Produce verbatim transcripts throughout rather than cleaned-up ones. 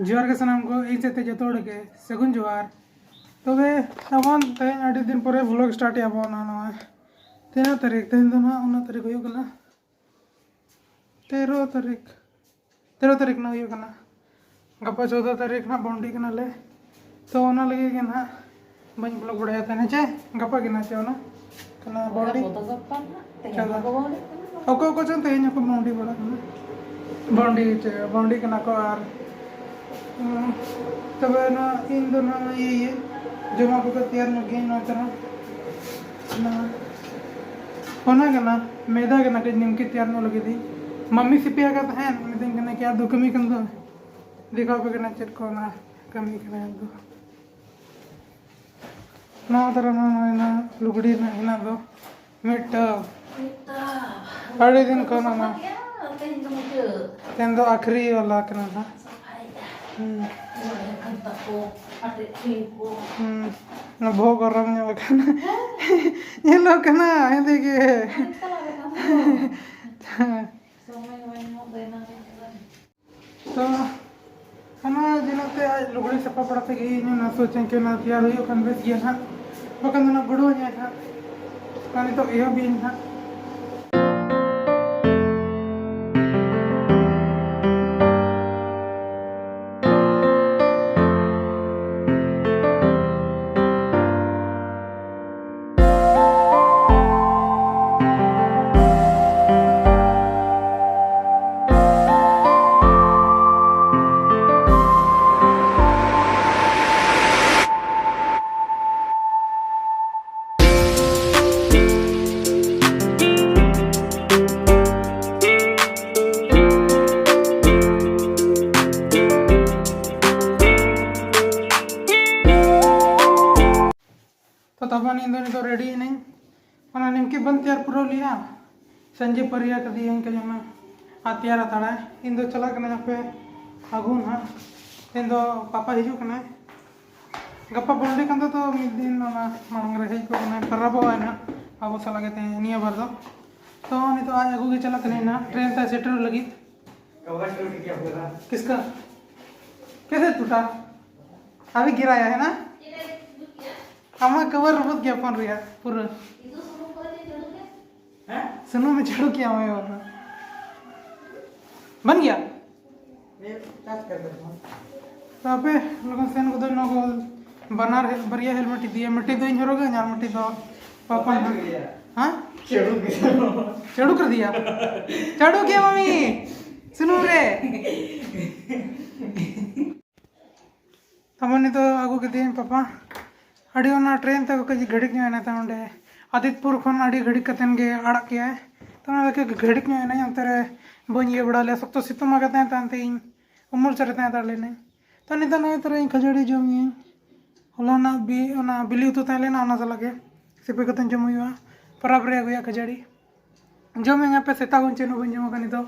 ᱡᱚᱦᱟᱨ ᱜᱮ ᱥᱟᱱᱟᱢ ᱠᱚ, ᱤᱧ ᱥᱮᱫ ᱛᱮ ᱡᱚᱛᱚ ᱦᱚᱲ ᱜᱮ ᱥᱟᱹᱜᱩᱱ ᱡᱚᱦᱟᱨ᱾ ᱛᱚᱵᱮ ᱛᱟᱵᱚᱱ ᱛᱮᱦᱮᱧ ᱟᱹᱰᱤ ᱫᱤᱱ ᱯᱚᱨᱮ vlog start ᱮᱫᱟ ᱵᱚᱱ᱾ ᱱᱚᱜᱼᱚᱭ ᱛᱤᱱᱟᱹᱜ ᱛᱟᱹᱨᱤᱠᱷ? ᱛᱮᱦᱮᱧ ᱫᱚ ᱱᱟᱦᱟᱜ ᱩᱱᱟᱹᱜ ᱛᱟᱹᱨᱤᱠᱷ ᱦᱩᱭᱩᱜ ᱠᱟᱱᱟ, ᱛᱮᱨᱚ ᱛᱟᱹᱨᱤᱠᱷ, ᱛᱮᱨᱚ ᱛᱟᱹᱨᱤᱠᱷ ᱱᱟᱦᱟᱜ ᱦᱩᱭᱩᱜ ᱠᱟᱱᱟ᱾ ᱜᱟᱯᱟ ᱪᱳᱫᱽᱫᱚ ᱛᱟᱹᱨᱤᱠᱷ ᱱᱟᱦᱟᱜ ᱵᱟᱹᱣᱰᱤ ᱠᱟᱱᱟᱞᱮ, ᱛᱚ ᱚᱱᱟ ᱞᱟᱹᱜᱤᱫ ᱜᱮ ᱱᱟᱦᱟᱜ ᱵᱟᱹᱧ vlog ᱵᱟᱲᱟᱭᱟ᱾ ᱛᱟᱦᱮᱱᱟ ᱪᱮ ᱜᱟᱯᱟ ᱜᱮ ᱱᱟᱦᱟᱜ ᱪᱮ ᱚᱱᱟ ᱠᱟᱱᱟ ᱵᱟᱹᱣᱰᱤ᱾ ᱜᱟᱯᱟ ᱫᱚ ᱜᱟᱯᱟ ᱱᱟᱦᱟᱜ, ᱛᱮᱦᱮᱧ ᱪᱟᱞᱟᱜ᱾ ᱵᱟᱠᱚ ᱵᱟᱹᱣᱰᱤᱜ ᱠᱟᱱᱟ᱾ ᱚᱠᱚᱭ ᱚᱠᱚᱭ ᱪᱚᱝ ᱛᱮᱦᱮᱧ ᱦᱚᱸᱠᱚ ᱵᱟᱹᱣᱰᱤ ᱵᱟᱲᱟᱜ ᱠᱟᱱᱟ, ᱵᱟᱹᱣᱰᱤ ᱪᱮ ᱵᱟᱹᱣᱰᱤ ᱠᱟᱱᱟ ᱠᱚ᱾ ᱟᱨ ᱦᱩᱸ, ᱛᱚᱵᱮ ᱱᱚᱣᱟ ᱤᱧ ᱫᱚ ᱱᱚᱣᱟ ᱤᱭᱟᱹ ᱤᱭᱟᱹ ᱡᱚᱢᱟᱜ ᱠᱚᱫᱚ ᱛᱮᱭᱟᱨ ᱧᱚᱜ ᱜᱤᱭᱟᱹᱧ ᱱᱚᱣᱟ ᱛᱚᱨᱟ᱾ ᱚᱱᱟ, ᱚᱱᱟ ᱠᱟᱱᱟ, ᱢᱮᱫᱟ ᱠᱟᱱᱟ, ᱠᱟᱹᱡ ᱱᱤᱢᱠᱤ ᱛᱮᱭᱟᱨ ᱧᱚᱜ ᱞᱟᱹᱜᱤᱫ ᱤᱧ᱾ ᱢᱟᱢᱤ ᱥᱤᱯᱤ ᱟᱠᱟᱫ ᱛᱟᱦᱮᱸᱫ, ᱢᱤᱛᱟᱹᱧ ᱠᱟᱱᱟ ᱠᱤ ᱟᱨ ᱫᱚ ᱠᱟᱹᱢᱤ ᱠᱟᱱ ᱫᱚ᱾ ᱫᱮᱠᱷᱟᱣ ᱟᱯᱮ ᱠᱟᱱᱟ ᱪᱮᱫ ᱠᱚ ᱚᱱᱟ ᱠᱟᱹᱢᱤ ᱠᱟᱱᱟ ᱮᱠᱫᱚᱢ᱾ ᱱᱚᱣᱟ ᱫᱚ ᱱᱚᱜᱼᱚᱭ ᱱᱚᱣᱟ ᱞᱩᱜᱽᱲᱤ ᱨᱮᱱᱟᱜ ᱦᱮᱱᱟᱜ ᱫᱚ ᱢᱤᱫᱴᱟᱝ᱾ ᱢᱤᱫᱴᱟᱝ᱾ ᱟᱹᱰᱤ ᱫᱤᱱ ᱠᱷᱚᱱ ᱚᱱᱟ᱾ ᱛᱮᱦᱮᱧ ᱫᱚ ᱢᱩᱪᱟᱹᱫ᱾ ᱛᱮᱦᱮᱧ ᱫᱚ ᱟᱹᱠᱷᱨᱤ ᱵᱟᱞᱟ ᱠᱟᱱᱟ ᱱᱟᱦᱟᱜ᱾ ᱥᱟᱯᱷᱟᱭᱮᱫᱼᱟ᱾ ᱦᱩᱸ᱾ ᱱᱚᱣᱟ ᱠᱷᱟᱱᱛᱟ ᱠᱚ, ᱟᱴᱮᱫ ᱠᱩᱭᱟᱹ ᱠᱚ᱾ ᱦᱩᱸ᱾ ᱚᱱᱟ ᱵᱚᱦᱚᱜ ᱜᱚᱨᱚᱢ ᱧᱮᱞᱚᱜ ᱠᱟᱱᱟ᱾ ᱦᱮᱸ᱾ ᱧᱮᱞᱚᱜ ᱠᱟᱱᱟ ᱦᱮᱸᱫᱮ ᱜᱮ᱾ ᱟᱨ ᱪᱟᱞᱟᱣ ᱞᱮᱠᱷᱟᱱ ᱫᱚ᱾ ᱥᱚᱢᱚᱭ ᱵᱟᱭ ᱧᱟᱢᱚᱜ ᱫᱚ ᱮᱱᱟᱝ ᱨᱮ ᱪᱟᱞᱟᱜ᱾ ᱛᱚ ᱚᱱᱟ ᱡᱮᱱᱚ ᱛᱮ ᱟᱡ ᱞᱩᱜᱽᱲᱤ ᱥᱟᱯᱷᱟ ᱵᱟᱲᱟ ᱛᱮᱜᱮ ᱤᱧ ᱚᱱᱟ ᱥᱳᱪᱟᱹᱧ ᱠᱟᱱᱟ, ᱛᱮᱭᱟᱨ ᱦᱩᱭᱩᱜ ᱠᱷᱟᱱ ᱵᱮᱥ ᱜᱮᱭᱟ ᱱᱟᱦᱟᱜ, ᱵᱟᱠᱷᱟᱱ ᱫᱚ ᱱᱟᱦᱟᱜ ᱵᱩᱰᱷᱟᱹᱣ ᱤᱧᱟᱭ ᱱᱟᱦᱟᱜ᱾ ᱟᱨ ᱱᱤᱛᱚᱜ ᱮᱦᱚᱵ ᱤᱧ ᱱᱟᱦᱟᱜ᱾ ᱛᱚ ᱛᱟᱵᱚᱱ ᱤᱧ ᱫᱚ ᱱᱤᱛᱚᱜ ᱨᱮᱰᱤ ᱮᱱᱟᱹᱧ᱾ ᱚᱱᱟ ᱱᱤᱢᱠᱤ ᱵᱟᱹᱧ ᱛᱮᱭᱟᱨ ᱯᱩᱨᱟᱹᱣ ᱞᱮᱜᱼᱟ, ᱥᱟᱸᱡᱮ ᱯᱟᱹᱨᱤᱭᱟ ᱠᱟᱫᱮᱭᱟᱹᱧ ᱠᱟᱡᱮ ᱚᱱᱟ ᱟᱨ ᱛᱮᱭᱟᱨ ᱦᱟᱛᱟᱲᱟᱭ᱾ ᱤᱧ ᱫᱚ ᱪᱟᱞᱟᱜ ᱠᱟᱹᱱᱟᱹᱧ ᱦᱟᱯᱮ ᱟᱹᱜᱩ ᱱᱟᱦᱟᱜ᱾ ᱛᱮᱦᱮᱧ ᱫᱚ ᱯᱟᱯᱟ ᱦᱤᱡᱩᱜ ᱠᱟᱱᱟᱭ᱾ ᱜᱟᱯᱟ ᱵᱚᱱᱰᱮ ᱠᱟᱱ ᱫᱚ, ᱛᱚ ᱢᱤᱫ ᱫᱤᱱ ᱚᱱᱟ ᱢᱟᱲᱟᱝ ᱨᱮ ᱦᱮᱡ ᱠᱚᱜ ᱠᱟᱱᱟᱭ, ᱯᱟᱨᱟᱵᱚᱜ ᱟᱭ ᱱᱟᱦᱟᱜ ᱟᱵᱚ ᱥᱟᱞᱟᱜ ᱜᱮ ᱛᱮᱦᱮᱧ ᱱᱤᱭᱟᱹ ᱵᱟᱨ ᱫᱚ᱾ ᱛᱚ ᱱᱤᱛᱚᱜ ᱟᱡ ᱟᱹᱜᱩ ᱜᱮ ᱪᱟᱞᱟᱜ ᱠᱟᱹᱱᱟᱹᱧ ᱱᱟᱦᱟᱜ, ᱴᱨᱮᱱ ᱛᱮ ᱥᱮᱴᱮᱨᱚᱜ ᱞᱟᱹᱜᱤᱫ᱾ ᱠᱤᱥᱠᱟ? कैसे टूटा? अभी गिराया है ना? ᱟᱢᱟᱜ ᱠᱚᱵᱷᱟᱨ ᱨᱟᱹᱯᱩᱫ ᱜᱮᱭᱟ ᱯᱷᱳᱱ ᱨᱮᱭᱟᱜ ᱯᱩᱨᱟᱹ᱾ ᱥᱩᱱᱩᱢ ᱮ ᱪᱷᱟᱹᱲᱩ ᱠᱮᱜᱼᱟ ᱢᱟᱭ ᱵᱟᱵᱟ᱾ ᱵᱟᱱ ᱜᱮᱭᱟ? ᱛᱚ ᱟᱯᱮ ᱞᱚᱜᱚᱱ ᱥᱮᱱ ᱜᱚᱫᱚᱜ ᱱᱚᱣᱟ ᱠᱚ ᱵᱟᱱᱟᱨ ᱦᱮ-, ᱵᱟᱨᱭᱟ ᱦᱮᱞᱢᱮᱴ ᱤᱫᱤᱭᱟ, ᱢᱤᱫᱴᱤᱡ ᱫᱚ ᱤᱧ ᱦᱚᱨᱚᱜᱟ ᱟᱨ ᱢᱤᱫᱴᱤᱡ ᱫᱚ ᱯᱟᱯᱟ ᱦᱟᱸᱜ᱾ ᱦᱮᱸ? ᱪᱟᱹᱲᱩ ᱠᱟᱫᱮᱭᱟ᱾ ᱪᱟᱹᱲᱩ ᱠᱮᱜᱼᱟ ᱢᱟᱢᱤ ᱥᱩᱱᱩᱢ ᱨᱮ᱾ ᱛᱟᱨᱢᱟᱱᱮ ᱱᱤᱛᱚᱜ ᱟᱹᱜᱩ ᱠᱮᱫᱮᱭᱟᱹᱧ ᱯᱟᱯᱟ᱾ ᱟᱹᱰᱤ ᱚᱱᱟ ᱴᱨᱮᱱ ᱛᱮ ᱠᱟᱹᱡ ᱜᱷᱟᱹᱲᱤᱠ ᱧᱚᱜ ᱮᱱᱟ ᱛᱟᱭᱚᱢ ᱚᱸᱰᱮ ᱟᱫᱤᱛᱯᱩᱨ ᱠᱷᱚᱱ ᱟᱹᱰᱤ ᱜᱷᱟᱹᱲᱤᱠ ᱠᱟᱛᱮᱱ ᱜᱮ ᱟᱲᱟᱜ ᱠᱮᱜᱼᱟᱭ᱾ ᱛᱚ ᱚᱱᱟ ᱞᱟᱹᱜᱤᱫ ᱜᱷᱟᱹᱲᱤᱠ ᱧᱚᱜ ᱮᱱᱟᱹᱧ, ᱚᱱᱛᱮ ᱨᱮ ᱵᱟᱹᱧ ᱤᱭᱟᱹ ᱵᱟᱲᱟ ᱞᱮᱫᱟ, ᱥᱚᱠᱛᱚ ᱥᱤᱛᱩᱝ ᱟᱠᱟᱫ ᱛᱟᱦᱮᱸ, ᱛᱟᱭᱚᱢ ᱛᱮ ᱤᱧ ᱩᱢᱩᱞ ᱥᱮᱫ ᱨᱮ ᱛᱟᱦᱮᱸ ᱦᱟᱛᱟᱲ ᱞᱮᱱᱟᱹᱧ᱾ ᱛᱚ ᱱᱤᱛᱚᱜ ᱱᱚᱜᱼᱚᱭ ᱛᱚᱨᱟ ᱤᱧ ᱠᱷᱟᱹᱡᱟᱹᱲᱤ ᱡᱚᱢ ᱤᱧ᱾ ᱦᱚᱞᱟᱱᱟᱜ ᱵᱤ-, ᱚᱱᱟ ᱵᱤᱞᱤ ᱩᱛᱩ ᱛᱟᱦᱮᱸ ᱞᱮᱱᱟ, ᱚᱱᱟ ᱥᱟᱞᱟᱜ ᱜᱮ ᱥᱤᱯᱤ ᱠᱟᱛᱮᱧ ᱡᱚᱢ ᱦᱩᱭᱩᱜᱼᱟ᱾ ᱯᱚᱨᱚᱵᱽ ᱨᱮ ᱟᱹᱜᱩᱭᱟ ᱠᱷᱟᱹᱡᱟᱹᱲᱤ᱾ ᱡᱚᱢ ᱟᱹᱧ ᱦᱟᱯᱮ, ᱥᱮᱛᱟᱜ ᱠᱷᱚᱱ ᱪᱮᱫ ᱦᱚᱸ ᱵᱟᱹᱧ ᱡᱚᱢ ᱟᱠᱟᱫ, ᱱᱤᱛᱚᱜ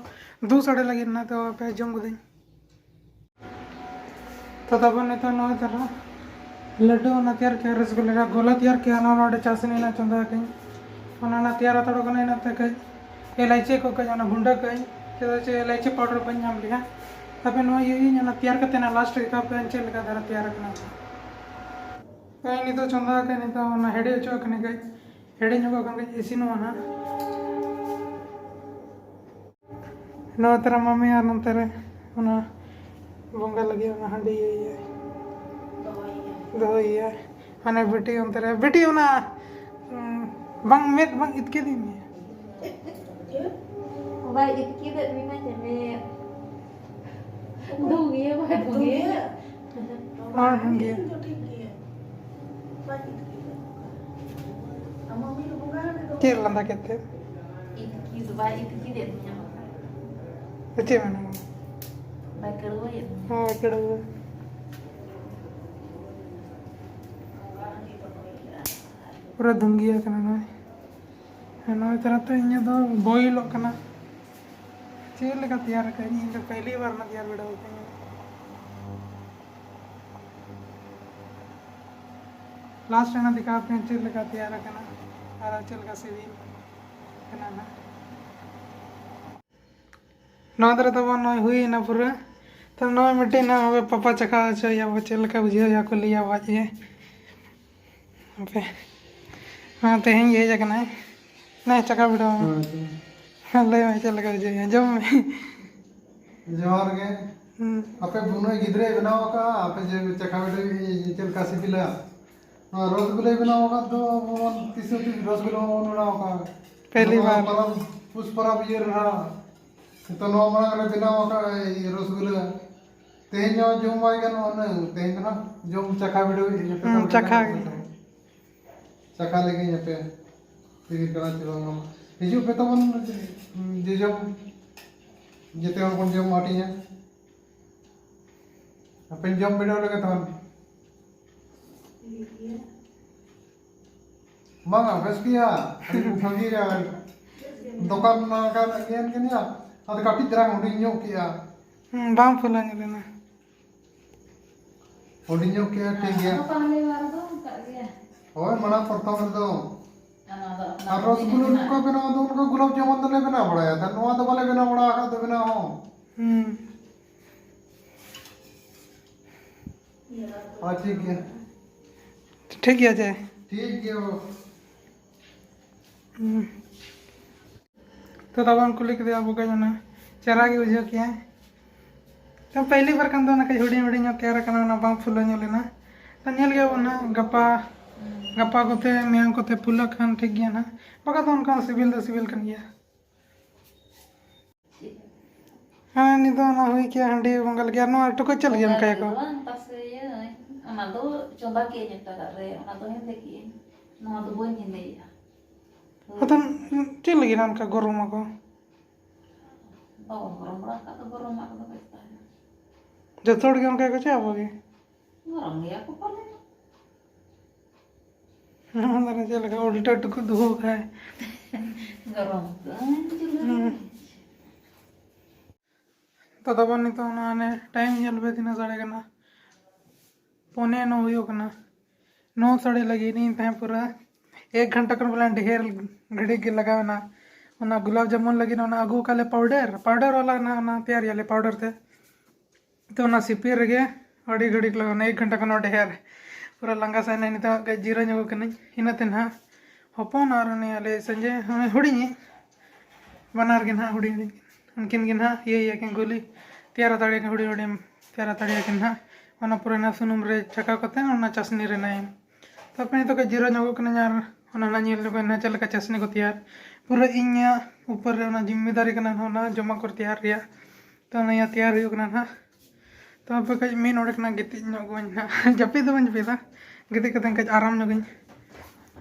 ᱫᱩ ᱥᱟᱰᱮ ᱞᱟᱹᱜᱤᱫ ᱮᱱᱟ, ᱛᱚ ᱦᱟᱯᱮ ᱡᱚᱢ ᱜᱚᱫᱟᱹᱧ᱾ ᱛᱚ ᱛᱟᱵᱚᱱ ᱱᱤᱛᱚᱜ ᱱᱚᱜᱼᱚᱭ ᱛᱟᱨᱟ ᱞᱟᱹᱰᱩ ᱚᱱᱟ ᱛᱮᱭᱟᱨ ᱠᱮᱜᱼᱟ, ᱨᱚᱥᱜᱩᱞᱞᱟ ᱨᱮᱭᱟᱜ ᱜᱳᱞᱟ ᱛᱮᱭᱟᱨ ᱠᱮᱜᱼᱟ, ᱚᱱᱟ ᱱᱚᱰᱮ ᱪᱟᱥᱱᱤ ᱨᱮᱱᱟᱜ ᱪᱚᱸᱫᱟ ᱟᱠᱟᱫᱟᱹᱧ᱾ ᱚᱱᱟ ᱚᱱᱟ ᱛᱮᱭᱟᱨ ᱦᱟᱛᱟᱲᱚᱜ ᱠᱟᱱᱟ, ᱤᱱᱟᱹᱛᱮ ᱠᱟᱹᱡ ᱮᱞᱟᱭᱪᱤ ᱠᱚ ᱠᱟᱹᱡ ᱚᱱᱟ ᱜᱩᱸᱰᱟᱹ ᱠᱟᱜ ᱟᱹᱧ, ᱪᱮᱫᱟᱜ ᱪᱮ ᱮᱞᱟᱭᱪᱤ ᱯᱟᱣᱰᱟᱨ ᱵᱟᱹᱧ ᱧᱟᱢ ᱞᱮᱜᱼᱟ᱾ ᱛᱚᱵᱮ ᱱᱚᱣᱟ ᱤᱭᱟᱹᱭᱟᱹᱧ, ᱚᱱᱟ ᱛᱮᱭᱟᱨ ᱠᱟᱛᱮ ᱚᱱᱟ ᱞᱟᱥᱴ ᱨᱮ ᱟᱹᱭᱠᱟᱹᱣ ᱯᱮ ᱪᱮᱫ ᱞᱮᱠᱟ ᱫᱷᱟᱨᱟ ᱛᱮᱭᱟᱨ ᱟᱠᱟᱱᱟ᱾ ᱦᱮᱸ, ᱱᱤᱛᱚᱜ ᱪᱚᱸᱫᱟ ᱟᱠᱟᱫ, ᱱᱤᱛᱚᱜ ᱚᱱᱟ ᱦᱮᱰᱮᱡ ᱦᱚᱪᱚ ᱟᱠᱟᱱᱟ ᱠᱟᱹᱡ, ᱦᱮᱰᱮᱡ ᱧᱚᱜᱚᱜ ᱠᱷᱟᱱ ᱠᱟᱹᱡ ᱤᱥᱤᱱᱚᱜᱼᱟ ᱱᱟᱦᱟᱜ᱾ ᱱᱚᱣᱟ ᱛᱟᱨᱟ ᱢᱟᱢᱤ ᱟᱨ ᱱᱚᱛᱮ ᱨᱮ ᱚᱱᱟ ᱵᱚᱸᱜᱟ ᱞᱟᱹᱜᱤᱫ ᱚᱱᱟ ᱦᱟᱺᱰᱤ ᱤᱭᱟᱹᱭᱟᱭ, ᱫᱚᱦᱚᱭᱮᱭᱟᱭ᱾ ᱦᱟᱱᱮ ᱵᱤᱴᱤ ᱚᱱᱛᱮ ᱨᱮ, ᱵᱤᱴᱤ ᱚᱱᱟ, ᱩᱸ, ᱵᱟᱝ ᱢᱮᱫ ᱵᱟᱝ ᱤᱛᱠᱤᱨ ᱤᱧ᱾ ᱵᱟᱭ ᱤᱛᱠᱤᱨᱮᱫ ᱢᱮᱱᱟ ᱡᱮ ᱢᱮᱫ᱾ ᱫᱩ ᱜᱮᱭᱟ, ᱵᱟᱭ ᱫᱩ ᱜᱮᱭᱟ᱾ ᱦᱚᱸ, ᱦᱮᱸ ᱜᱮ᱾ ᱤᱧ ᱫᱚ ᱴᱷᱤᱠ ᱜᱮᱭᱟ᱾ ᱵᱟᱭ ᱤᱛᱠᱤᱨᱮᱫ᱾ ᱟᱢᱟᱜ ᱢᱤᱫ ᱵᱚᱸᱜᱟ ᱦᱟᱸᱰᱮ ᱫᱚ᱾ ᱪᱮᱫ ᱞᱟᱸᱫᱟ ᱠᱮᱫ ᱛᱮ? ᱤᱛᱠᱤᱨ ᱫᱚ ᱵᱟᱭ ᱤᱛᱠᱤᱨᱮᱫ ᱢᱮᱭᱟ᱾ ᱪᱮᱫ ᱢᱮᱱᱟ? ᱵᱟᱭ ᱠᱟᱹᱲᱣᱟᱹᱭᱮᱫ ᱢᱮᱭᱟ᱾ ᱦᱳᱭ, ᱠᱟᱹᱲᱣᱟᱹ᱾ ᱯᱩᱨᱟᱹ ᱫᱷᱩᱝᱜᱤᱭᱟᱹ ᱠᱟᱱᱟ ᱱᱚᱜᱼᱚᱭ᱾ ᱱᱚᱜᱼᱚᱭ ᱛᱟᱨᱟ ᱛᱚ ᱤᱧᱟᱹᱜ ᱫᱚ ᱵᱚᱭᱮᱞᱚᱜ ᱠᱟᱱᱟ᱾ ᱪᱮᱫ ᱞᱮᱠᱟ ᱛᱮᱭᱟᱨ ᱟᱠᱟᱫᱟᱹᱧ ᱤᱧ ᱫᱚ ᱯᱮᱦᱞᱤ ᱵᱟᱨ ᱚᱱᱟ ᱛᱮᱭᱟᱨ ᱵᱤᱰᱟᱹᱣ ᱟᱠᱟᱫᱟᱹᱧ᱾ ᱞᱟᱥᱴ ᱨᱮ ᱚᱱᱟ ᱫᱮᱠᱷᱟᱣ ᱟᱯᱮᱭᱟᱹᱧ ᱪᱮᱫ ᱞᱮᱠᱟ ᱛᱮᱭᱟᱨ ᱟᱠᱟᱱᱟ ᱟᱨ ᱪᱮᱫ ᱞᱮᱠᱟ ᱥᱤᱵᱤᱞ ᱠᱟᱱᱟ ᱱᱟᱦᱟᱜ᱾ ᱱᱚᱣᱟ ᱫᱷᱟᱨᱮ ᱛᱟᱵᱚᱱ ᱱᱚᱜᱼᱚᱭ ᱦᱩᱭᱮᱱᱟ ᱯᱩᱨᱟᱹ᱾ ᱱᱚᱣᱟ ᱢᱤᱫᱴᱮᱱ ᱱᱚᱣᱟ ᱯᱟᱯᱟ ᱪᱟᱠᱷᱟ ᱦᱚᱪᱚᱭᱮᱭᱟ ᱵᱚ, ᱪᱮᱫ ᱞᱮᱠᱟ ᱵᱩᱡᱷᱟᱹᱣ ᱭᱟ ᱠᱩᱞᱤᱭᱟ ᱵᱟᱡ ᱜᱮ᱾ ᱦᱟᱯᱮ, ᱦᱮᱸ, ᱛᱮᱦᱮᱧ ᱜᱮ ᱦᱮᱡ ᱟᱠᱟᱱᱟᱭ᱾ ᱱᱮ ᱪᱟᱠᱷᱟ ᱵᱤᱰᱟᱹᱣ ᱢᱮ᱾ ᱦᱮᱸ, ᱞᱟᱹᱭ ᱢᱮ ᱪᱮᱫ ᱞᱮᱠᱟ ᱵᱩᱡᱷᱟᱹᱣ ᱭᱟ, ᱡᱚᱢ ᱢᱮ᱾ ᱡᱚᱦᱟᱨ ᱜᱮ᱾ ᱦᱩᱸ᱾ ᱟᱯᱮ ᱵᱩᱱᱟᱹᱭ ᱜᱤᱫᱽᱨᱟᱹᱭ ᱵᱮᱱᱟᱣ ᱟᱠᱟᱫᱼᱟ, ᱟᱯᱮ ᱡᱮ ᱪᱟᱠᱷᱟ ᱵᱤᱰᱟᱹᱣ ᱪᱮᱫ ᱞᱮᱠᱟ ᱥᱤᱵᱤᱞᱟ? ᱱᱚᱣᱟ ᱨᱚᱥᱜᱩᱞᱟᱹᱭ ᱵᱮᱱᱟᱣ ᱟᱠᱟᱫ ᱫᱚ, ᱟᱵᱚ ᱵᱚᱱ ᱛᱤᱥ ᱦᱚᱸ ᱛᱤᱥ ᱨᱚᱥᱜᱩᱞᱟᱹ ᱵᱟᱵᱚᱱ ᱵᱮᱱᱟᱣ ᱟᱠᱟᱫᱼᱟ᱾ ᱯᱮᱦᱞᱤ ᱱᱚᱣᱟ ᱵᱟᱨ᱾ ᱯᱚᱨᱚᱵᱽ, ᱯᱩᱥ ᱯᱚᱨᱚᱵᱽ ᱤᱭᱟᱹ ᱨᱮ ᱱᱟᱦᱟᱜ ᱱᱤᱛᱚᱜ ᱱᱚᱣᱟ ᱢᱟᱲᱟᱝ ᱨᱮ ᱵᱮᱱᱟᱣ ᱟᱠᱟᱫ ᱟᱭ ᱨᱚᱥᱜᱩᱞᱟᱹ᱾ ᱛᱮᱦᱮᱧ ᱦᱚᱸ ᱡᱚᱢ ᱵᱟᱭ ᱜᱟᱱᱚᱜᱼᱟ ᱦᱩᱱᱟᱹᱝ᱾ ᱛᱮᱦᱮᱧ ᱫᱚ ᱱᱟᱦᱟᱜ ᱡᱚᱢ ᱪᱟᱠᱷᱟ ᱵᱤᱰᱟᱹᱣ ᱤᱧ ᱟᱯᱮ ᱦᱩᱸ, ᱠᱚ ᱪᱟᱠᱷᱟ ᱵᱮᱱᱟᱣ ᱜᱮ᱾ ᱠᱟᱛᱮ᱾ ᱪᱟᱠᱷᱟ ᱞᱮᱜᱮᱧ ᱟᱯᱮ᱾ ᱥᱤᱵᱤᱞ ᱠᱟᱱᱟ ᱪᱮ ᱵᱟᱝ? ᱦᱤᱡᱩᱜ ᱯᱮ ᱛᱟᱵᱚᱱ, ᱡᱮ ᱡᱚᱢ, ᱡᱮᱛᱮ ᱦᱚᱲ ᱵᱚᱱ ᱡᱚᱢ ᱦᱟᱹᱴᱤᱧᱟ᱾ ᱟᱯᱮᱧ ᱡᱚᱢ ᱵᱤᱰᱟᱹᱣ ᱞᱮᱜᱮ ᱛᱟᱵᱚᱱ᱾ ᱵᱟᱝᱟ, ᱵᱮᱥ ᱜᱮᱭᱟ᱾ ᱟᱹᱰᱤ ᱵᱷᱟᱹᱜᱤ ᱜᱮᱭᱟ᱾ ᱫᱚᱠᱟᱱ ᱱᱟᱜᱟᱨ ᱤᱭᱟᱹ ᱠᱟᱱᱟ᱾ ᱟᱫᱚ ᱠᱟᱹᱴᱤᱡ ᱫᱷᱟᱨᱟ ᱦᱩᱰᱤᱧ ᱧᱚᱜ ᱠᱮᱜᱼᱟ᱾ ᱦᱩᱸ, ᱵᱟᱝ ᱯᱷᱩᱞᱟᱹ ᱧᱚᱜ ᱞᱮᱱᱟ᱾ ᱦᱩᱰᱤᱧ ᱧᱚᱜ ᱠᱮᱜᱼᱟ, ᱴᱷᱤᱠ ᱜᱮᱭᱟ᱾ ᱟᱫᱚ ᱯᱟᱦᱞᱮ ᱵᱟᱨ ᱫᱚ ᱚᱱᱠᱟ ᱜᱮᱭᱟ᱾ ᱦᱳᱭ, ᱢᱟᱲᱟᱝ ᱯᱨᱚᱛᱷᱚᱢ ᱨᱮᱫᱚ᱾ ᱚᱱᱟ ᱫᱚ, ᱚᱱᱟ ᱟᱨ ᱫᱚ ᱨᱚᱥᱜᱩᱞᱟᱹ ᱛᱤᱱᱟᱹᱜ ᱠᱚ ᱢᱮᱱᱟᱜᱼᱟ? ᱵᱮᱱᱟᱣ ᱫᱚ ᱚᱱᱠᱟ ᱜᱩᱞᱟᱵ ᱡᱟᱢᱩᱱ ᱫᱚᱞᱮ ᱵᱮᱱᱟᱣ ᱵᱟᱲᱟᱭᱟ, ᱛᱟᱦᱮᱸᱫ ᱱᱚᱣᱟ ᱫᱚ ᱵᱟᱞᱮ ᱵᱮᱱᱟᱣ ᱵᱟᱲᱟ ᱟᱠᱟᱫ ᱫᱚ ᱵᱮᱱᱟᱣ ᱦᱚᱸ᱾ ᱦᱩᱸ᱾ ᱟᱨ ᱴᱷᱤᱠ ᱜᱮᱭᱟ᱾ ᱴᱷᱤᱠ ᱜᱮᱭᱟ ᱡᱮ? ᱴᱷᱤᱠ ᱜᱮᱭᱟ ᱵᱟᱵᱟ᱾ ᱦᱩᱸ᱾ ᱛᱚ ᱛᱟᱵᱚᱱ ᱠᱩᱞᱤ ᱠᱮᱫᱮᱭᱟ ᱵᱚᱠᱚᱧ ᱚᱱᱟ ᱪᱮᱦᱨᱟ ᱜᱮ ᱵᱩᱡᱷᱟᱹᱣ ᱠᱮᱜᱼᱟᱭ᱾ ᱛᱚ ᱯᱟᱹᱦᱞᱤ ᱵᱟᱨ ᱠᱷᱟᱱ ᱫᱚ ᱚᱱᱟ ᱠᱟᱹᱡ ᱦᱩᱰᱤᱧ ᱦᱩᱰᱤᱧ ᱧᱚᱜ ᱛᱮᱭᱟᱨ ᱟᱠᱟᱱᱟ, ᱚᱱᱟ ᱵᱟᱝ ᱯᱷᱩᱞᱟᱹᱣ ᱧᱚᱜ ᱞᱮᱱᱟ᱾ ᱛᱚ ᱧᱮᱞ ᱜᱮᱭᱟ ᱵᱚᱱ ᱱᱟᱦᱟᱜ ᱜᱟᱯᱟ, ᱜᱟᱯᱟ ᱠᱚᱛᱮ ᱢᱮᱭᱟᱝ ᱠᱚᱛᱮ ᱯᱷᱩᱞᱟᱹᱜ ᱠᱷᱟᱱ ᱴᱷᱤᱠ ᱜᱮᱭᱟ ᱱᱟᱦᱟᱜ, ᱵᱟᱠᱷᱟᱱ ᱫᱚ ᱚᱱᱠᱟ ᱥᱤᱵᱤᱞ ᱫᱚ ᱥᱤᱵᱤᱞ ᱠᱟᱱ ᱜᱮᱭᱟ᱾ ᱦᱮᱸ, ᱱᱤᱛ ᱫᱚ ᱚᱱᱟ ᱦᱩᱭ ᱠᱮᱜᱼᱟ, ᱦᱟᱺᱰᱤ ᱵᱚᱸᱜᱟ ᱞᱟᱹᱜᱤᱫ᱾ ᱟᱨ ᱱᱚᱣᱟ ᱴᱩᱠᱩᱡ ᱪᱮᱫ ᱞᱟᱹᱜᱤᱫ ᱵᱚᱸᱜᱟ ᱚᱱᱠᱟᱭᱟᱠᱚ? ᱞᱟᱹᱜᱤᱫ ᱫᱚ ᱵᱟᱝ, ᱛᱟᱥᱮ ᱤᱭᱟᱹ, ᱚᱱᱟ ᱫᱚ ᱪᱚᱸᱫᱟ ᱠᱮᱜᱼᱟᱹᱧ ᱮᱴᱟᱜᱟᱜ ᱨᱮ, ᱚᱱᱟ ᱫᱚ ᱦᱮᱸᱫᱮ ᱠᱮᱜᱼᱟᱹᱧ, ᱱᱚᱣᱟ ᱫᱚ ᱵᱟᱹᱧ ᱦᱮᱸᱫᱮᱭᱮᱜᱼᱟ᱾ ᱟᱫᱚ ᱪᱮᱫ ᱞᱟᱹᱜᱤᱫ ᱚᱱᱠᱟ ᱜᱚᱨᱚᱢᱟᱠᱚ? ᱵᱟᱵᱚᱱ ᱜᱚᱨᱚᱢ ᱵᱟᱲᱟ ᱟᱠᱟᱫ ᱫᱚ ᱜᱚᱨᱚᱢᱟᱜ ᱠᱚᱫᱚ ᱵᱟᱭ ᱛᱟᱦᱮᱱᱟ᱾ ᱡᱚᱛᱚ ᱦᱚᱲ ᱜᱮ ᱚᱱᱠᱟ ᱜᱮᱠᱚ ᱪᱮᱫ ᱟᱵᱚ ᱜᱮ? ᱜᱚᱨᱚᱢ ᱜᱮᱭᱟ ᱠᱚ ᱯᱟᱞᱮ᱾ ᱢᱟᱱᱮ ᱪᱮᱫ ᱞᱮᱠᱟ ᱩᱞᱴᱟᱹ ᱴᱩᱠᱩᱡ ᱫᱚᱦᱚ ᱠᱟᱜᱼᱟᱭ᱾ ᱜᱚᱨᱚᱢ ᱫᱚ ᱪᱩᱞᱦᱟᱹ ᱦᱩᱸ᱾ ᱨᱮ᱾ ᱛᱚ ᱛᱟᱵᱚᱱ ᱱᱤᱛᱚᱜ ᱚᱱᱟ ᱦᱟᱱᱮ ᱴᱟᱭᱤᱢ ᱧᱮᱞ ᱯᱮ ᱛᱤᱱᱟᱹᱜ ᱥᱟᱰᱮ ᱠᱟᱱᱟ, ᱯᱚᱱᱮ ᱱᱚ ᱦᱩᱭᱩᱜ ᱠᱟᱱᱟ᱾ ᱱᱚ ᱥᱟᱰᱮ ᱞᱟᱹᱜᱤᱫ ᱤᱧ ᱛᱟᱦᱮᱸ ᱯᱩᱨᱟᱹ ᱮᱠ ᱜᱷᱚᱱᱴᱟ ᱠᱷᱚᱱ ᱵᱚᱞᱮ ᱰᱷᱮᱨ ᱜᱷᱟᱹᱲᱤᱡ ᱜᱮ ᱞᱟᱜᱟᱣ ᱮᱱᱟ᱾ ᱚᱱᱟ ᱜᱩᱞᱟᱵ ᱡᱟᱢᱩᱱ ᱞᱟᱹᱜᱤᱫ ᱚᱱᱟ ᱟᱹᱜᱩ ᱠᱟᱜ ᱞᱮ ᱯᱟᱣᱰᱟᱨ, ᱯᱟᱣᱰᱟᱨ ᱵᱟᱞᱟ ᱚᱱᱟ, ᱚᱱᱟ ᱛᱮᱭᱟᱨ ᱭᱟᱞᱮ ᱯᱟᱣᱰᱟᱨ ᱛᱮ᱾ ᱛᱚ ᱚᱱᱟ ᱥᱤᱯᱤ ᱨᱮᱜᱮ ᱟᱹᱰᱤ ᱜᱷᱟᱹᱲᱤᱡ ᱞᱟᱜᱟᱣ ᱮᱱᱟ, ᱮᱠ ᱜᱷᱚᱱᱴᱟ ᱠᱷᱚᱱ ᱦᱚᱸ ᱰᱷᱮᱨ᱾ ᱯᱩᱨᱟᱹ ᱞᱟᱸᱜᱟ ᱥᱟᱭᱱᱟ, ᱱᱤᱛᱚᱜ ᱠᱟᱹᱡ ᱡᱤᱨᱟᱹ ᱧᱚᱜ ᱠᱟᱹᱱᱟᱹᱧ᱾ ᱤᱱᱟᱹᱛᱮ ᱱᱟᱦᱟᱜ ᱦᱚᱯᱚᱱ ᱟᱨ ᱩᱱᱤ ᱟᱞᱮ ᱥᱟᱸᱡᱮ, ᱦᱩᱰᱤᱧᱤᱡ, ᱵᱟᱱᱟᱨ ᱜᱮ ᱱᱟᱦᱟᱜ ᱦᱩᱰᱤᱧ ᱦᱩᱰᱤᱧ, ᱩᱱᱠᱤᱱ ᱜᱮ ᱱᱟᱦᱟᱜ ᱤᱭᱟᱹᱭᱟᱠᱤᱱ, ᱜᱩᱞᱤ ᱛᱮᱭᱟᱨ ᱦᱟᱛᱟᱲ ᱟᱠᱤᱱ, ᱦᱩᱰᱤᱧ ᱦᱩᱰᱤᱧ ᱛᱮᱭᱟᱨ ᱦᱟᱛᱟᱲ ᱟᱠᱤᱱ ᱱᱟᱦᱟᱜ᱾ ᱚᱱᱟ ᱯᱚᱨᱮ ᱱᱟᱦᱟᱜ ᱥᱩᱱᱩᱢ ᱨᱮ ᱪᱷᱟᱠᱟᱣ ᱠᱟᱛᱮ ᱚᱱᱟ ᱪᱟᱥᱱᱤ ᱨᱮ ᱱᱟᱦᱟᱜ ᱮᱢ᱾ ᱛᱟᱨᱯᱚᱨᱮ ᱱᱤᱛᱚᱜ ᱠᱟᱹᱡ ᱡᱤᱨᱟᱹ ᱧᱚᱜᱚᱜ ᱠᱟᱹᱱᱟᱹᱧ ᱟᱨ ᱚᱱᱟ ᱱᱟᱦᱟᱜ ᱧᱮᱞ ᱧᱚᱜ ᱠᱟᱹᱧ ᱱᱟᱦᱟᱜ ᱪᱮᱫ ᱞᱮᱠᱟ ᱪᱟᱥᱱᱤ ᱠᱚ ᱛᱮᱭᱟᱨ᱾ ᱯᱩᱨᱟᱹ ᱤᱧᱟᱹᱜ ᱩᱯᱚᱨ ᱨᱮ ᱚᱱᱟ ᱡᱤᱢᱢᱮᱫᱟᱨᱤ ᱠᱟᱱᱟ ᱱᱟᱦᱟᱜ ᱚᱱᱟ ᱡᱚᱢᱟᱜ ᱠᱚ ᱛᱮᱭᱟᱨ ᱨᱮᱭᱟᱜ᱾ ᱛᱚ ᱱᱤᱭᱟᱹ ᱛᱮᱭᱟᱨ ᱦᱩᱭᱩᱜ ᱠᱟᱱᱟ ᱱᱟᱦᱟᱜ᱾ ᱛᱚ ᱟᱯᱮ ᱠᱟᱹᱡ ᱢᱤᱫ ᱱᱚᱰᱮ ᱠᱷᱚᱱᱟᱜ ᱜᱤᱛᱤᱡ ᱧᱚᱜ ᱠᱚᱣᱟᱧ ᱱᱟᱦᱟᱜ᱾ ᱡᱟᱹᱯᱤᱫ ᱫᱚ ᱵᱟᱹᱧ ᱡᱟᱹᱯᱤᱫᱟ, ᱜᱤᱛᱤᱡ ᱠᱟᱛᱮ ᱠᱟᱹᱡ ᱟᱨᱟᱢ ᱧᱚᱜᱟᱹᱧ᱾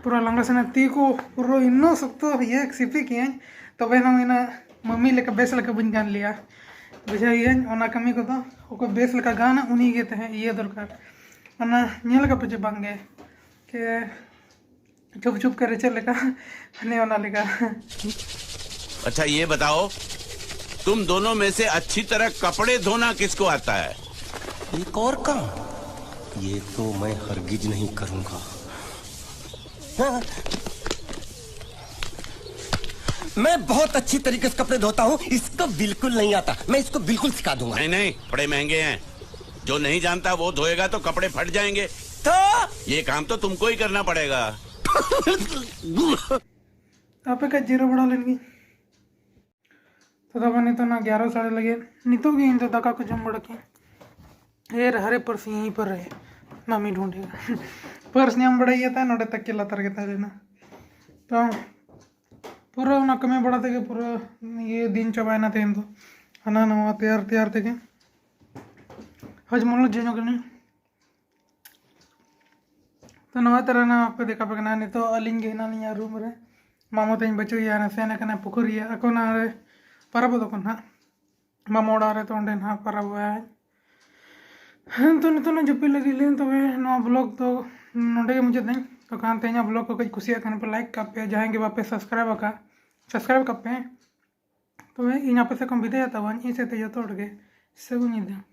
ᱯᱩᱨᱟᱹ ᱞᱟᱸᱜᱟ ᱥᱟᱱᱟ, ᱛᱤ ᱠᱚ ᱯᱩᱨᱟᱹ ᱤᱱᱟᱹ ᱥᱚᱠᱛᱚ ᱤᱭᱟᱹ ᱥᱤᱯᱤ ᱠᱮᱜᱼᱟᱹᱧ, ᱛᱚᱵᱮ ᱦᱚᱸ ᱤᱱᱟᱹ ᱢᱟᱹᱢᱤ ᱞᱮᱠᱟ ᱵᱮᱥ ᱞᱮᱠᱟ ᱵᱟᱹᱧ ᱜᱟᱱ ᱞᱮᱭᱟ᱾ ᱵᱩᱡᱷᱟᱹᱣ ᱜᱤᱭᱟᱹᱧ, ᱚᱱᱟ ᱠᱟᱹᱢᱤ ᱠᱚᱫᱚ ᱚᱠᱚᱭ ᱵᱮᱥ ᱞᱮᱠᱟ ᱜᱟᱱᱟ ᱩᱱᱤ ᱜᱮ ᱛᱟᱦᱮᱸ ᱤᱭᱟᱹ ᱫᱚᱨᱠᱟᱨ᱾ ᱚᱱᱟ ᱧᱮᱞ ᱠᱟᱯᱮ ᱪᱮ ᱵᱟᱝ ᱜᱮ ᱠᱮ ᱪᱩᱯ ᱪᱩᱯ ᱠᱮ ᱨᱮᱪᱮᱫ ᱞᱮᱠᱟ, ᱦᱟᱱᱮ ᱚᱱᱟ ᱞᱮᱠᱟ᱾ अच्छा, ये बताओ, तुम दोनों में से अच्छी तरह कपड़े धोना किसको आता है? एक और काम, ये तो मैं हरगिज नहीं करूंगा। हाँ। मैं बहुत अच्छी तरीके से कपड़े धोता हूँ, इसको बिल्कुल नहीं आता। मैं इसको बिल्कुल सिखा दूंगा। नहीं नहीं, कपड़े महंगे हैं। जो नहीं जानता वो धोएगा तो कपड़े फट जाएंगे। तो ये काम तो तुमको ही करना पड़ेगा। ᱟᱯᱮ ᱠᱟᱹᱡ ᱡᱤᱨᱟᱹᱣ ᱵᱟᱲᱟ ᱞᱮᱱ ᱜᱤᱧ᱾ ᱛᱚ ᱛᱟᱨᱯᱚᱨ ᱱᱤᱛᱚᱜ ᱱᱟ ᱜᱮᱭᱟᱨᱚ ᱥᱟᱲᱮ ᱞᱟᱹᱜᱤᱫ, ᱱᱤᱛᱚᱜ ᱜᱮ ᱤᱧ ᱫᱚ ᱫᱟᱠᱟ ᱠᱚ ᱡᱚᱢ ᱵᱟᱲᱟ ᱠᱮᱫ᱾ ᱮᱨ ᱦᱟᱨᱮ ᱯᱟᱹᱨᱥᱤ ᱭᱤᱧ ᱯᱟᱹᱨᱮ ᱢᱟᱢᱤ ᱰᱷᱩᱸᱰᱮ ᱯᱟᱹᱨᱥ ᱧᱟᱢ ᱵᱟᱲᱟᱭ ᱜᱮᱭᱟ ᱛᱟᱦᱮᱸ ᱱᱚᱰᱮ ᱛᱟᱹᱠᱤ ᱞᱟᱛᱟᱨ ᱜᱮ ᱛᱟᱦᱮᱸ ᱞᱮᱱᱟ᱾ ᱛᱚ ᱯᱩᱨᱟᱹ ᱚᱱᱟ ᱠᱟᱹᱢᱤ ᱵᱟᱲᱟ ᱛᱮᱜᱮ ᱯᱩᱨᱟᱹ ᱤᱭᱟᱹ ᱫᱤᱱ ᱪᱟᱵᱟᱭᱮᱱᱟ ᱛᱮᱦᱮᱧ ᱫᱚ᱾ ᱦᱟᱱᱟ ᱱᱟᱣᱟ ᱛᱮᱭᱟᱨ ᱛᱮᱭᱟᱨ ᱛᱮᱜᱮ ᱦᱚᱡᱽᱢᱚᱞ ᱡᱮ ᱧᱚᱜ ᱠᱟᱹᱱᱟᱹᱧ᱾ ᱛᱚ ᱱᱚᱣᱟ ᱛᱟᱨᱟ ᱱᱟ ᱟᱯᱮ ᱫᱮᱠᱷᱟ ᱯᱮ ᱠᱟᱱᱟ, ᱱᱤᱛᱚᱜ ᱟᱹᱞᱤᱧ ᱜᱮ ᱦᱮᱱᱟᱜ ᱞᱤᱧᱟ ᱨᱩᱢ ᱨᱮ᱾ ᱢᱟᱢᱚ ᱛᱮᱧ ᱵᱟᱹᱪᱩᱜ ᱮᱭᱟ, ᱥᱮᱱ ᱟᱠᱟᱱᱟ ᱯᱩᱠᱷᱩᱨᱤᱭᱟᱹ᱾ ᱟᱠᱚ ᱚᱱᱟ ᱨᱮ ᱯᱟᱨᱟᱵᱚᱜ ᱫᱚᱠᱚ ᱱᱟᱦᱟᱜ ᱢᱟᱢᱚ ᱚᱲᱟᱜ ᱨᱮ, ᱛᱚ ᱚᱸᱰᱮ ᱱᱟᱦᱟᱜ ᱯᱟᱨᱟᱵᱚᱜᱼᱟᱭ᱾ ᱦᱮᱸ, ᱛᱚ ᱱᱤᱛᱚᱜ ᱱᱟ ᱡᱟᱹᱯᱤᱫ ᱞᱟᱹᱜᱤᱫ ᱞᱤᱧ, ᱛᱚᱵᱮ ᱱᱚᱣᱟ ᱵᱞᱚᱜ ᱫᱚ ᱱᱚᱰᱮ ᱜᱮ ᱢᱩᱪᱟᱹᱫ ᱫᱟᱹᱧ᱾ ᱛᱚ ᱠᱷᱟᱱ ᱛᱮᱦᱮᱧᱟᱜ ᱵᱞᱚᱜ ᱠᱚ ᱠᱟᱹᱡ ᱠᱩᱥᱤᱭᱟᱜ ᱠᱷᱟᱱ ᱯᱮ ᱞᱟᱭᱤᱠ ᱠᱟᱜ ᱯᱮ, ᱡᱟᱦᱟᱸᱭ ᱜᱮ ᱵᱟᱯᱮ ᱥᱟᱵᱥᱠᱨᱟᱭᱤᱵ ᱟᱠᱟᱫ ᱥᱟᱵᱥᱠᱨᱟᱭᱤᱵ ᱠᱟᱜ ᱯᱮ᱾ ᱛᱚᱵᱮ ᱤᱧ ᱟᱯᱮ ᱥᱮᱫ ᱠᱷᱚᱱ ᱵᱤᱫᱟᱹᱭ ᱦᱟᱛᱟᱣᱟᱹᱧ, ᱤᱧ ᱥᱮᱫ ᱛᱮ ᱡᱚᱛᱚ ᱦᱚᱲ ᱜᱮ ᱥᱟᱹᱜᱩᱱ ᱧᱤᱫᱟᱹ᱾